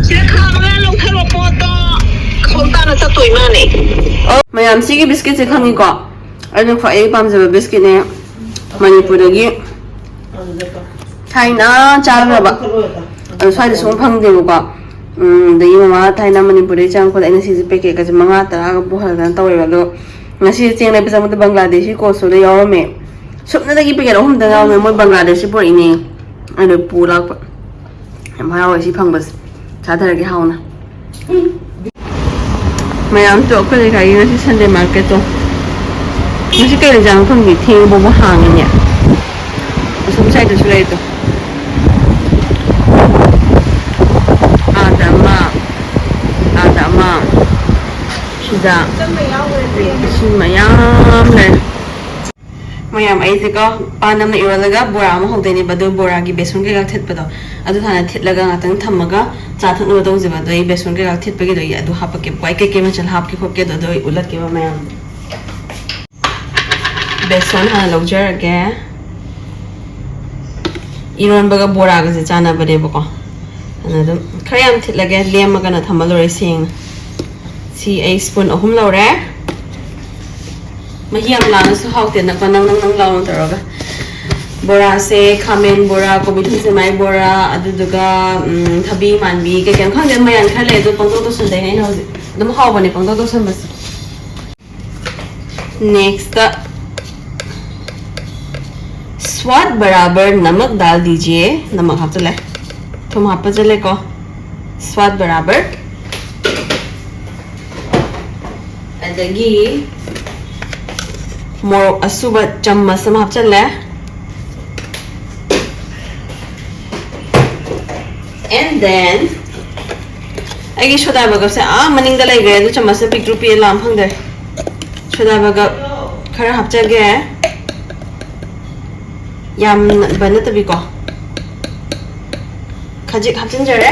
ꯁꯤꯗ ꯈꯥꯝꯃꯒ ꯂꯧꯊꯔꯣ ꯄꯣꯠꯇꯣ꯫ ꯈꯣꯡ ꯇꯥꯅ ꯆꯠꯇꯣꯏ ꯃꯥꯅꯦ꯫ ꯑꯣ, ꯃꯌꯥꯝ, ꯁꯤꯒꯤ ꯕꯤꯁꯀꯤꯠꯁꯦ ꯈꯪꯉꯤꯀꯣ? ꯑꯩꯅ ꯈ꯭ꯋꯥꯏꯗꯒꯤ ꯄꯥꯝꯖꯕ ꯕꯤꯁꯀꯤꯠꯅꯦ꯫ ꯃꯅꯤꯄꯨꯔꯗꯒꯤ ꯊꯥꯏꯅ ꯆꯥꯈ꯭ꯔꯕ꯫ ꯑꯗꯣ ꯁ꯭ꯋꯥꯏꯗ ꯁꯨꯝ ꯐꯪꯗꯦꯕꯀꯣ꯫ ꯎꯝ, ꯑꯗꯒꯤ ꯃꯃꯥ ꯊꯥꯏꯅ ꯃꯅꯤꯄꯨꯔꯗꯒꯤ ꯆꯪꯉꯛꯄꯗ ꯑꯩꯅ ꯁꯤꯁꯦ ꯄꯦꯀꯦꯠꯀꯁꯦ ꯃꯉꯥ ꯇꯔꯥꯒ ꯄꯨꯍꯜꯂꯒ ꯇꯧꯋꯦꯕ꯫ ꯑꯗꯣ ꯉꯁꯤ ꯆꯦꯡ ꯂꯩꯕ ꯆꯪꯕꯗ ꯕꯪꯒ꯭ꯂꯥꯗꯦꯁꯤ ꯀꯣꯁꯇꯨꯗ ꯌꯥꯎꯔꯝꯃꯦ꯫ ꯁꯨꯞꯅꯗꯒꯤ ꯄꯦꯀꯦꯠ ꯑꯍꯨꯝꯗ ꯌꯥꯎꯔꯝꯃꯦ꯫ ꯃꯣꯏ ꯕꯪꯒ꯭ꯂꯥꯗꯦꯁꯤ ꯄꯨꯔꯛꯏꯅꯦ꯫ ꯑꯗꯨ ꯄꯨ ꯂꯥꯛꯄ꯫ ꯌꯥꯝ ꯍꯔꯥꯎꯋꯦ ꯁꯤ ꯐꯪꯕꯁꯦ꯫ ꯆꯥꯊꯔꯒꯦ ꯍꯥꯎꯅ꯫ ꯃꯌꯥꯝ ꯇꯣ ꯑꯩꯈꯣꯏ ꯂꯩꯀꯥꯏꯒꯤ ꯉꯁꯤ Sunday market ꯇꯣ, ꯉꯁꯤ ꯀꯩ ꯂꯩꯖꯥꯠꯅꯣ ꯈꯪꯗꯦ, ꯊꯦꯡꯕꯕꯨ ꯍꯥꯡꯉꯤꯅꯦ꯫ ꯑꯁꯣꯝ side ꯇꯁꯨ ꯂꯩ ꯇꯣ꯫ ꯑꯥꯗ ꯑꯃ, ꯑꯥꯗ ꯑꯃ, ꯁꯤꯗ ꯁꯤ ꯃꯌꯥꯝ ꯂꯩ꯫ ꯃꯌꯥꯝ, ꯑꯩꯁꯦꯀꯣ, ꯄꯥꯟ ꯑꯃ ꯏꯔꯣꯜꯂꯒ ꯕꯣꯔꯥ ꯑꯃ ꯍꯧꯗꯣꯏꯅꯦꯕ꯫ ꯑꯗꯨ ꯕꯣꯔꯥꯒꯤ ꯕꯦꯁꯣꯟ ꯀꯩꯀꯥ ꯊꯤꯠꯄꯗꯣ, ꯑꯗꯨ ꯍꯥꯟꯅ ꯊꯤꯠꯂꯒ ꯉꯥꯛꯇꯪ ꯊꯝꯃꯒ ꯆꯥ ꯊꯛꯅꯕ ꯇꯧꯁꯦꯕ꯫ ꯑꯗꯣ ꯑꯩ ꯕꯦꯁꯣꯟ ꯀꯩꯀꯥ ꯊꯤꯠꯄꯒꯤꯗꯣ ꯑꯩ ꯑꯗꯨ ꯍꯥꯞꯄꯛꯀꯦꯕꯀꯣ꯫ ꯑꯩ ꯀꯩꯀꯩ ꯃꯆꯜ ꯍꯥꯞꯀꯦ ꯈꯣꯠꯀꯦꯗꯣ ꯑꯗꯣ ꯑꯩ ꯎꯠꯂꯛꯀꯦꯕ ꯃꯌꯥꯝ꯫ ꯕꯦꯁꯣꯟ ꯍꯥꯟꯅ ꯂꯧꯖꯔꯒꯦ꯫ ꯏꯔꯣꯟꯕꯒ ꯕꯣꯔꯥꯒꯁꯦ ꯆꯥꯟꯅꯕꯅꯦꯕꯀꯣ꯫ ꯑꯗꯨꯅ ꯑꯗꯨꯝ ꯈꯔ ꯌꯥꯝ ꯊꯤꯠꯂꯒꯦ, ꯂꯦꯝꯃꯒꯅ ꯊꯝꯃ ꯂꯣꯏꯔꯦ ꯁꯦꯡꯅ꯫ ꯁꯤ ꯑꯩ spoon ꯑꯍꯨꯝ ꯂꯧꯔꯦ꯫ ꯃꯍꯤ ꯌꯥꯝ ꯂꯥꯡꯉꯁꯨ ꯍꯥꯎꯇꯦꯅꯀꯣ, ꯅꯪ ꯅꯪ ꯅꯪ ꯂꯥꯎꯅ ꯇꯧꯔꯒ꯫ ꯕꯣꯔꯥꯁꯦ ꯈꯥꯃꯦꯟ ꯕꯣꯔꯥ, ꯀꯣꯕꯤ ꯊꯝꯆꯦꯠ ꯃꯥꯏ ꯕꯣꯔꯥ, ꯑꯗꯨꯗꯨꯒ, ꯎꯝ, ꯊꯕꯤ ꯃꯥꯟꯕꯤ ꯀꯩ ꯀꯩꯅꯣ ꯈꯪꯗꯦ, ꯃꯌꯥꯟ ꯈꯔ ꯂꯩ, ꯑꯗꯨ ꯄꯪꯇꯧ ꯇꯧꯁꯟꯗꯣꯏꯅꯦ ꯑꯩꯅ ꯍꯧꯖꯤꯛ꯫ ꯑꯗꯨꯝ ꯍꯥꯎꯕꯅꯦ ꯄꯪꯇꯧ ꯇꯧꯁꯟꯕꯁꯦ꯫ Next, स्वाद बराबर नमक डाल दीजिए, ꯅꯃꯛ ꯍꯥꯞꯆꯜꯂꯦ꯫ ꯊꯨꯝ ꯍꯥꯞꯄ ꯆꯠꯂꯦꯀꯣ꯫ स्वाद बराबर꯫ ꯑꯗꯒꯤ ꯃꯣꯔꯣꯛ ꯑꯁꯨꯕ ꯆꯥꯃꯁ ꯑꯃ ꯍꯥꯞꯆꯜꯂꯦ꯫ And then ꯑꯩꯒꯤ ꯁꯣꯗꯥ ꯕꯥꯏꯒꯞꯁꯦ ꯑꯥ ꯃꯅꯤꯡꯗ ꯂꯩꯈ꯭ꯔꯦ, ꯑꯗꯨ ꯆꯥꯃꯁꯅ ꯄꯤꯛꯇ꯭ꯔꯨ ꯄꯤꯛꯑꯦ, ꯂꯥꯝ ꯐꯪꯗ꯭ꯔꯦ꯫ ꯁꯣꯗꯥ ꯕꯥꯏꯒꯞ ꯈꯔ ꯍꯥꯞꯆꯒꯦ, ꯌꯥꯝꯕ ꯅꯠꯇꯕꯤꯀꯣ, ꯈꯖꯤꯛ ꯍꯥꯞꯆꯤꯟꯖꯔꯦ꯫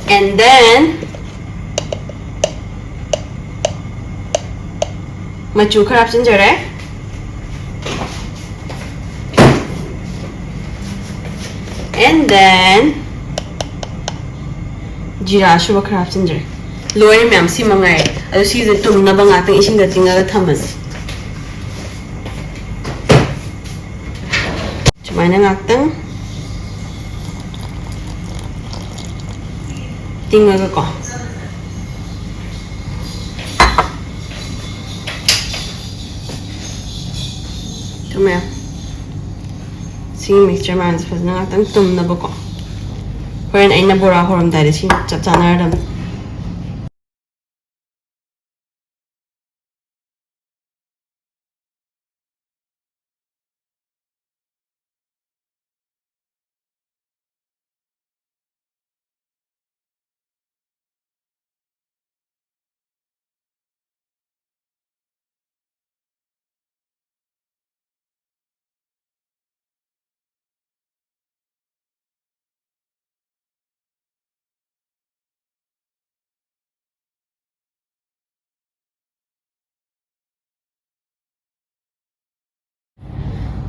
And then ꯃꯆꯨ ꯈꯔ ꯍꯥꯞꯆꯤꯟꯖꯔꯦ꯫ And then ꯖꯤꯔꯥ ꯑꯁꯨꯕ ꯈꯔ ꯍꯥꯞꯆꯤꯟꯖꯔꯦ꯫ ꯂꯣꯏꯔꯦ ꯃꯌꯥꯝ, ꯁꯤ ꯃꯉꯥꯏꯔꯦ꯫ ꯑꯗꯣ ꯁꯤꯁꯦ ꯇꯨꯝꯅꯕ ꯉꯥꯛꯇꯪ ꯏꯁꯤꯡꯗ ꯇꯤꯡꯉꯒ ꯊꯝꯃꯁꯦ꯫ ꯁꯨꯃꯥꯏꯅ ꯉꯥꯛꯇꯪ ꯇꯤꯡꯉꯒꯀꯣ꯫ ꯊꯝꯃꯦ꯫ ꯁꯤꯒꯤ mixture ꯃꯌꯥꯝꯁꯦ ꯐꯖꯅ ꯉꯥꯛꯇꯪ ꯇꯨꯝꯅꯕꯀꯣ꯫ ꯍꯣꯔꯦꯟ ꯑꯩꯅ ꯕꯣꯔꯥ ꯍꯧꯔꯝꯗꯥꯏꯗ ꯁꯤ ꯆꯞ ꯆꯥꯟꯅꯔꯗꯕꯅꯤ꯫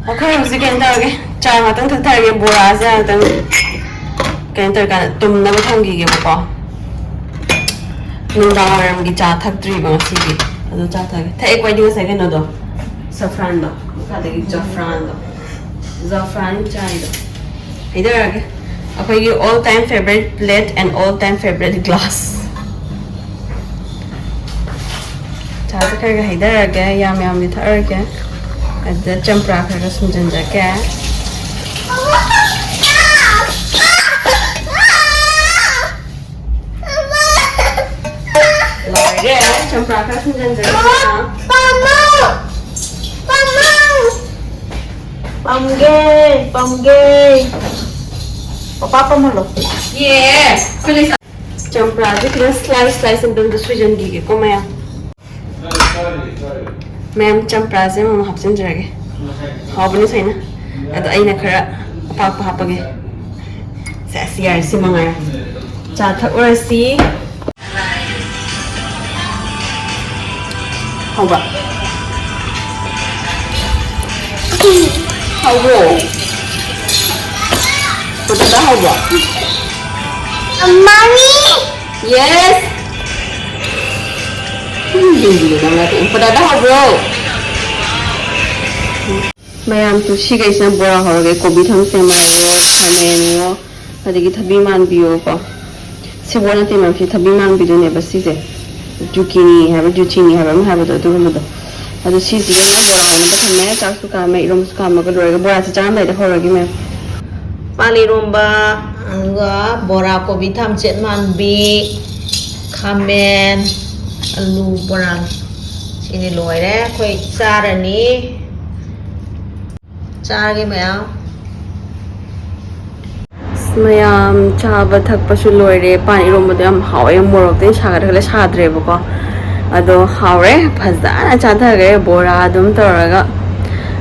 ꯑꯩꯈꯣꯏ ꯍꯧꯖꯤꯛ ꯀꯩꯅꯣ ꯇꯧꯔꯒꯦ, ꯆꯥ ꯉꯥꯛꯇꯪ ꯊꯛꯊꯔꯒꯦ, ꯕꯣꯔꯥꯁꯦ ꯉꯥꯛꯇꯪ ꯀꯩꯅꯣ ꯇꯧꯔꯀꯥꯟꯗ ꯇꯨꯝꯅꯕ ꯊꯝꯈꯤꯒꯦꯕꯀꯣ꯫ ꯅꯨꯡꯗꯥꯡ ꯋꯥꯏꯔꯝꯒꯤ ꯆꯥ ꯊꯛꯇ꯭ꯔꯤꯕ ꯉꯁꯤꯒꯤ, ꯑꯗꯨ ꯆꯥ ꯊꯛꯑꯒꯦ꯫ ꯊꯛꯑꯦꯀꯣ ꯑꯩꯗꯤ ꯉꯁꯥꯏ ꯀꯩꯅꯣꯗꯣ, ꯁꯐ꯭ꯔꯥꯟꯗꯣ, ꯃꯈꯥꯗꯒꯤ ꯖꯐ꯭ꯔꯥꯟꯗꯣ, ꯖꯐ꯭ꯔꯥꯟ ꯆꯥꯏꯗꯣ꯫ ꯍꯩꯗꯔꯛꯑꯒꯦ꯫ ꯑꯩꯈꯣꯏꯒꯤ all time favorite plate and all time favorite glass꯫ ꯆꯥꯁꯦ ꯈꯔ ꯈꯔ ꯍꯩꯗꯔꯛꯑꯒꯦ, ꯌꯥꯝ ꯌꯥꯝꯗꯤ ꯊꯛꯑꯔꯣꯏꯒꯦ꯫ ꯑꯗꯨꯗ ꯆꯝꯄ꯭ꯔꯥ ꯈꯔ ꯈꯔ ꯁꯨꯝꯖꯤꯟꯖꯔꯛꯀꯦ꯫ ꯂꯣꯏꯔꯦ, ꯆꯝꯄ꯭ꯔꯥ ꯈꯔ ꯁꯨꯝꯖꯤꯟꯖꯔꯛꯀꯦ꯫ ꯄꯥꯝꯒꯦ, ꯄꯥꯝꯒꯦ꯫ ꯄꯄꯥ ꯄꯥꯝꯍꯜꯂꯣ꯫ ꯌꯦ, ꯑꯩꯈꯣꯏ ꯂꯩꯁꯥ-, ꯆꯝꯄ꯭ꯔꯥꯁꯦ ꯈꯤꯇꯪ slice slice ꯑꯝꯇꯪ ꯁꯣꯏꯖꯟꯕꯤꯒꯦꯀꯣ ꯃꯌꯥꯝ꯫ ꯃꯌꯥꯝ, ꯆꯝꯄ꯭ꯔꯥꯁꯦ ꯑꯃꯃꯝ ꯍꯥꯞꯆꯤꯟꯖꯔꯒꯦ꯫ ꯍꯥꯎꯕꯅꯤ ꯁꯨꯃꯥꯏꯅ꯫ ꯑꯗꯣ ꯑꯩꯅ ꯈꯔ ꯑꯄꯥꯛꯄ ꯍꯥꯞꯄꯒꯦ꯫ ꯁꯦꯁ, ꯌꯥꯔꯦ, ꯁꯤ ꯃꯉꯥꯏꯔꯦ꯫ ꯆꯥ ꯊꯛꯎꯔꯁꯤ꯫ ꯍꯥꯎꯕ꯭ꯔꯥ? ꯍꯥꯎꯕ꯭ꯔꯣ? ꯄꯇꯥꯇꯥ ꯍꯥꯎꯕ꯭ꯔꯣ? ꯃꯥꯃꯤ! Yes! ꯎꯝ, ꯌꯦꯡꯕꯤꯌꯨ ꯅꯪꯅ ꯀꯩꯅꯣ꯫ ꯄꯇꯥꯇꯥ ꯍꯥꯎꯕ꯭ꯔꯣ? ꯃꯌꯥꯝꯁꯨ ꯁꯤꯈꯩꯁꯤꯅ ꯕꯣꯔꯥ ꯍꯧꯔꯒꯦ꯫ ꯀꯣꯕꯤ ꯊꯝꯆꯦꯠ ꯑꯃ, ꯈꯥꯃꯦꯟ ꯑꯃ, ꯑꯗꯒꯤ ꯊꯕꯤ ꯃꯥꯟꯕꯤꯌꯣꯀꯣ꯫ ꯁꯦꯕꯣꯠ ꯅꯠꯇꯦ ꯃꯌꯥꯝꯁꯤ, ꯊꯕꯤ ꯃꯥꯟꯕꯤꯗꯨꯅꯦꯕ ꯁꯤꯁꯦ꯫ ꯖꯨꯀꯤꯅꯤ ꯍꯥꯏꯕ꯭ꯔꯥ, ꯖꯨꯆꯤꯅꯤ ꯍꯥꯏꯕ꯭ꯔꯥ ꯑꯃ ꯍꯥꯏꯕꯗꯣ, ꯑꯗꯨꯒꯨꯝꯕꯗꯣ꯫ ꯑꯗꯣ ꯁꯤꯁꯤꯒ ꯕꯣꯔꯥ ꯑꯃꯒ ꯊꯝꯃꯦ꯫ ꯆꯥꯛꯁꯨ ꯀꯥꯝꯃꯦ, ꯏꯔꯣꯝꯕꯁꯨ ꯀꯥꯝꯃꯒ ꯂꯣꯏꯔꯒ ꯕꯣꯔꯥꯁꯤ ꯆꯥꯔꯝꯗꯥꯏꯗ ꯍꯧꯔꯒꯦ ꯃꯌꯥꯝ꯫ ꯄꯥꯟ ꯏꯔꯣꯝꯕ꯫ ꯑꯗꯨꯒ ꯕꯣꯔꯥ, ꯀꯣꯕꯤ, ꯊꯝꯆꯦꯠ ꯃꯥꯟꯕꯤ, ꯈꯥꯃꯦꯟ, ꯑꯂꯨ, ꯕꯣꯔꯥ, ꯁꯤꯅꯤ ꯂꯣꯏꯔꯦ꯫ ꯑꯩꯈꯣꯏ ꯆꯥꯔꯅꯤ꯫ ꯆꯥꯔꯒꯦ ꯃꯌꯥꯝ꯫ ꯑꯁ, ꯃꯌꯥꯝ ꯆꯥꯕ ꯊꯛꯄꯁꯨ ꯂꯣꯏꯔꯦ꯫ ꯄꯥꯟ ꯏꯔꯣꯝꯕꯗꯣ ꯌꯥꯝ ꯍꯥꯎꯋꯦ꯫ ꯃꯣꯔꯣꯛꯇꯤ ꯁꯥꯒꯠꯈ꯭ꯔꯦ, ꯁꯥꯗ꯭ꯔꯦꯕꯀꯣ꯫ ꯑꯗꯣ ꯍꯥꯎꯔꯦ, ꯐꯖꯅ ꯆꯥꯊꯈ꯭ꯔꯦ ꯕꯣꯔꯥ ꯑꯗꯨꯝ ꯇꯧꯔꯒ꯫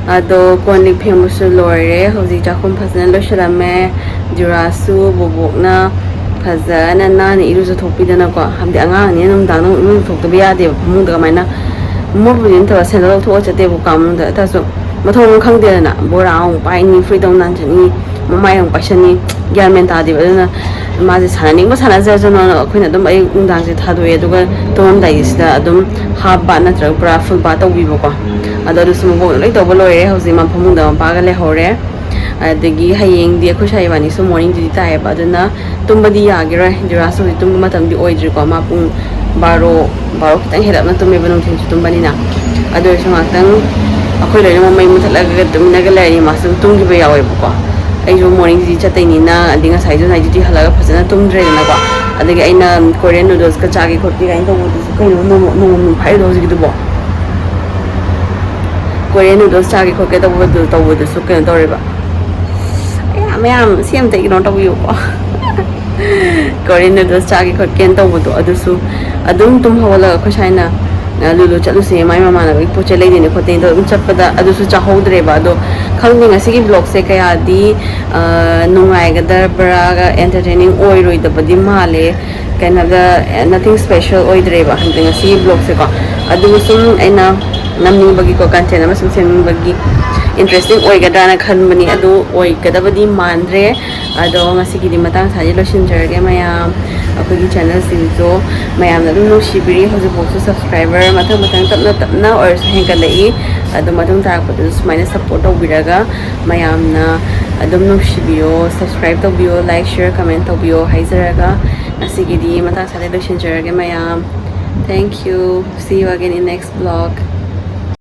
ꯑꯗꯣ ꯀꯣꯟ ꯂꯤꯛ ꯐꯦꯡꯕꯁꯨ ꯂꯣꯏꯔꯦ꯫ ꯍꯧꯖꯤꯛ ꯆꯥꯛꯈꯨꯝ ꯐꯖꯅ ꯂꯣꯏꯁꯤꯜꯂꯝꯃꯦ꯫ ꯖꯨꯔꯥꯁꯨ ꯕꯣꯕꯣꯛꯅ ꯐꯖꯅ ꯅꯥꯟꯅ ꯏꯔꯨꯖꯊꯣꯛꯄꯤꯗꯅꯀꯣ꯫ ꯍꯥꯏꯕꯗꯤ ꯑꯉꯥꯡꯅꯤꯅ ꯅꯨꯡꯗꯥꯡꯗ ꯑꯃꯨꯛ ꯏꯔꯨꯖꯊꯣꯛꯇꯕ ꯌꯥꯗꯦꯕ ꯐꯃꯨꯡꯗ꯫ ꯀꯃꯥꯏꯅ ꯃꯣꯠꯄꯨꯗꯤ ꯅꯠꯇꯕ, ꯁꯦꯟꯗꯜ ꯂꯧꯊꯣꯛꯑ ꯆꯠꯇꯦꯕ ꯀꯥ ꯃꯅꯨꯡꯗ꯫ ꯑꯗꯨꯁꯨ ꯃꯊꯣꯡ ꯑꯃ ꯈꯪꯗꯦꯗꯅ꯫ ꯕꯣꯔꯥ ꯑꯃꯨꯛ ꯄꯥꯏꯅꯤ, ꯐꯨꯔꯤꯠ ꯑꯃꯨꯛ ꯅꯥꯟꯁꯤꯟꯅꯤ, ꯃꯃꯥꯏ ꯑꯃꯨꯛ ꯄꯥꯏꯁꯟꯅꯤ, ꯒ꯭ꯌꯥꯟ ꯃꯦꯟ ꯇꯥꯗꯦꯕ꯫ ꯑꯗꯨꯅ ꯃꯥꯁꯦ ꯁꯥꯟꯅꯅꯤꯡꯕ ꯁꯥꯟꯅꯖꯔꯁꯅꯣꯅ ꯑꯩꯈꯣꯏꯅ ꯑꯗꯨꯝ ꯑꯌꯨꯛ ꯅꯨꯡꯗꯥꯡꯁꯦ ꯊꯥꯗꯣꯛꯑꯦ꯫ ꯑꯗꯨꯒ ꯇꯨꯝꯃꯝꯗꯥꯏꯒꯤꯁꯤꯗ ꯑꯗꯨꯝ half bath ꯅꯠꯇ꯭ꯔꯒ ꯄꯨꯔꯥ full bath ꯇꯧꯕꯤꯕꯀꯣ꯫ ꯑꯗꯣ ꯑꯗꯨꯁꯨ ꯃꯕꯣꯛꯅ ꯂꯣꯏ ꯇꯧꯕ ꯂꯣꯏꯔꯦ꯫ ꯍꯧꯖꯤꯛ ꯃꯥ ꯐꯃꯨꯡꯗ ꯃꯄꯥꯒ ꯂꯩꯍꯧꯔꯦ꯫ ꯑꯗꯒꯤ ꯍꯌꯦꯡꯗꯤ ꯑꯩꯈꯣꯏ ꯁꯥꯏ ꯏꯕꯥꯅꯤꯁꯨ morning duty ꯇꯥꯏꯌꯦꯕ꯫ ꯑꯗꯨꯅ ꯇꯨꯝꯕꯗꯤ ꯌꯥꯈꯤꯔꯣꯏ꯫ ꯖꯨꯔꯥꯁ ꯍꯧꯖꯤꯛ ꯇꯨꯝꯕ ꯃꯇꯝꯗꯤ ꯑꯣꯏꯗ꯭ꯔꯤꯀꯣ꯫ ꯃꯥ ꯄꯨꯡ ꯕꯥꯔꯣ, ꯕꯥꯔꯣ ꯈꯤꯇꯪ ꯍꯦꯜꯂꯞꯅ ꯇꯨꯝꯃꯦꯕ ꯅꯨꯡꯊꯤꯜꯁꯨ ꯇꯨꯝꯕꯅꯤꯅ꯫ ꯑꯗꯨ ꯑꯣꯏꯔꯁꯨ ꯉꯥꯛꯇꯪ ꯑꯩꯈꯣꯏ ꯂꯣꯏꯅꯃꯛ ꯃꯩ ꯃꯨꯊꯠꯂꯒ ꯇꯨꯃꯤꯟꯅꯒ ꯂꯩꯔꯅꯤ, ꯃꯥꯁꯨ ꯑꯗꯨꯝ ꯇꯨꯝꯈꯤꯕ ꯌꯥꯎꯋꯦꯕꯀꯣ꯫ ꯑꯩꯁꯨ morning duty ꯆꯠꯇꯣꯏꯅꯤꯅ, ꯑꯗꯩ ꯉꯁꯥꯏꯁꯨ night duty ꯍꯜꯂꯒ ꯐꯖꯅ ꯇꯨꯝꯗ꯭ꯔꯦꯗꯅꯀꯣ꯫ ꯑꯗꯒꯤ ꯑꯩꯅ Korean noodles ꯀ ꯆꯥꯒꯦ ꯈꯣꯠꯀꯦ ꯀꯥꯏꯅ ꯇꯧꯕꯗꯨꯁꯨ ꯀꯩꯅꯣ ꯅꯣꯡꯃ ꯅꯣꯡꯃ ꯐꯥꯏꯗꯣ ꯍꯧꯖꯤꯛꯀꯤꯗꯨꯕꯣ꯫ Korean noodles ꯆꯥꯒꯦ ꯈꯣꯠꯀꯦ ꯇꯧꯕꯗꯨ ꯇꯧꯕꯗꯨꯁꯨ ꯀꯩꯅꯣ ꯇꯧꯔꯦꯕ꯫ ꯑꯌꯥ, ꯃꯌꯥꯝ ꯁꯤ ꯑꯝꯇ ignore ꯇꯧꯕꯤꯌꯨꯀꯣ꯫ Korean noodles ꯆꯥꯒꯦ ꯈꯣꯠꯀꯦꯅ ꯇꯧꯕꯗꯣ ꯑꯗꯨꯁꯨ ꯑꯗꯨꯝ ꯇꯨꯝ ꯍꯧꯒꯠꯂꯒ ꯑꯩꯈꯣꯏ ꯁꯥꯏꯅ, "ꯑ, ꯂꯨꯂꯨ ꯆꯠꯂꯨꯁꯦ, ꯃꯥꯏ ꯃꯃꯥꯟꯅꯕꯒꯤ ꯄꯣꯠ ꯆꯩ ꯂꯩꯗꯣꯏꯅꯦ ꯈꯣꯠꯇꯣꯏꯅꯦ" ꯇꯧꯔ ꯑꯗꯨꯝ ꯆꯠꯄꯗ ꯑꯗꯨꯁꯨ ꯆꯥꯍꯧꯗ꯭ꯔꯦꯕ꯫ ꯑꯗꯣ ꯈꯪꯗꯦ, ꯉꯁꯤꯒꯤ vlog ꯁꯦ ꯀꯌꯥꯗꯤ, ꯑ, ꯅꯨꯡꯉꯥꯏꯒꯗꯕ꯭ꯔꯥꯒ entertaining ꯑꯣꯏꯔꯣꯏꯗꯕꯗꯤ ꯃꯥꯜꯂꯦ꯫ ꯀꯩꯅꯣꯗ, nothing special ꯑꯣꯏꯗ꯭ꯔꯦꯕ ꯍꯥꯏꯗꯤ ꯉꯁꯤꯒꯤ vlog ꯁꯦꯀꯣ꯫ ꯑꯗꯨꯕꯨ ꯁꯨꯝ ꯑꯩꯅ ꯅꯝꯅꯤꯡꯕꯒꯤꯀꯣ, content ꯑꯃ ꯁꯨꯝ ꯁꯦꯝꯅꯤꯡꯕꯒꯤ interesting ꯑꯣꯏꯒꯗ꯭ꯔꯥꯅ ꯈꯟꯕꯅꯤ꯫ ꯑꯗꯨ ꯑꯣꯏꯒꯗꯕꯗꯤ ꯃꯥꯟꯗ꯭ꯔꯦ꯫ ꯑꯗꯣ ꯉꯁꯤꯒꯤꯗꯤ ꯃꯇꯥꯡ ꯑꯁꯤꯗ ꯂꯣꯏꯁꯤꯟꯖꯔꯒꯦ ꯃꯌꯥꯝ꯫ ꯑꯩꯈꯣꯏꯒꯤ channel ꯁꯤꯁꯨ ꯃꯌꯥꯝꯅ ꯑꯗꯨꯝ ꯅꯨꯡꯁꯤꯕꯤꯔꯤ꯫ ꯍꯧꯖꯤꯛꯐꯥꯎꯁꯨ subscriber ꯃꯊꯪ ꯃꯊꯪ ꯇꯞꯅ ꯇꯞꯅ ꯑꯣꯏꯔꯁꯨ ꯍꯦꯟꯒꯠꯂꯛꯏ꯫ ꯑꯗꯣ ꯃꯇꯨꯡ ꯇꯥꯔꯛꯄꯗꯁꯨ ꯁꯨꯃꯥꯏꯅ support ꯇꯧꯕꯤꯔꯒ ꯃꯌꯥꯝꯅ ꯑꯗꯨꯝ ꯅꯨꯡꯁꯤꯕꯤꯌꯣ, subscribe ꯇꯧꯕꯤꯌꯣ, like, share, comment ꯇꯧꯕꯤꯌꯣ ꯍꯥꯏꯖꯔꯒ ꯉꯁꯤꯒꯤꯗꯤ ꯃꯇꯥꯡ ꯑꯁꯤꯗ ꯂꯣꯏꯁꯤꯟꯖꯔꯒꯦ ꯃꯌꯥꯝ꯫ Thank you. See you again in next vlog.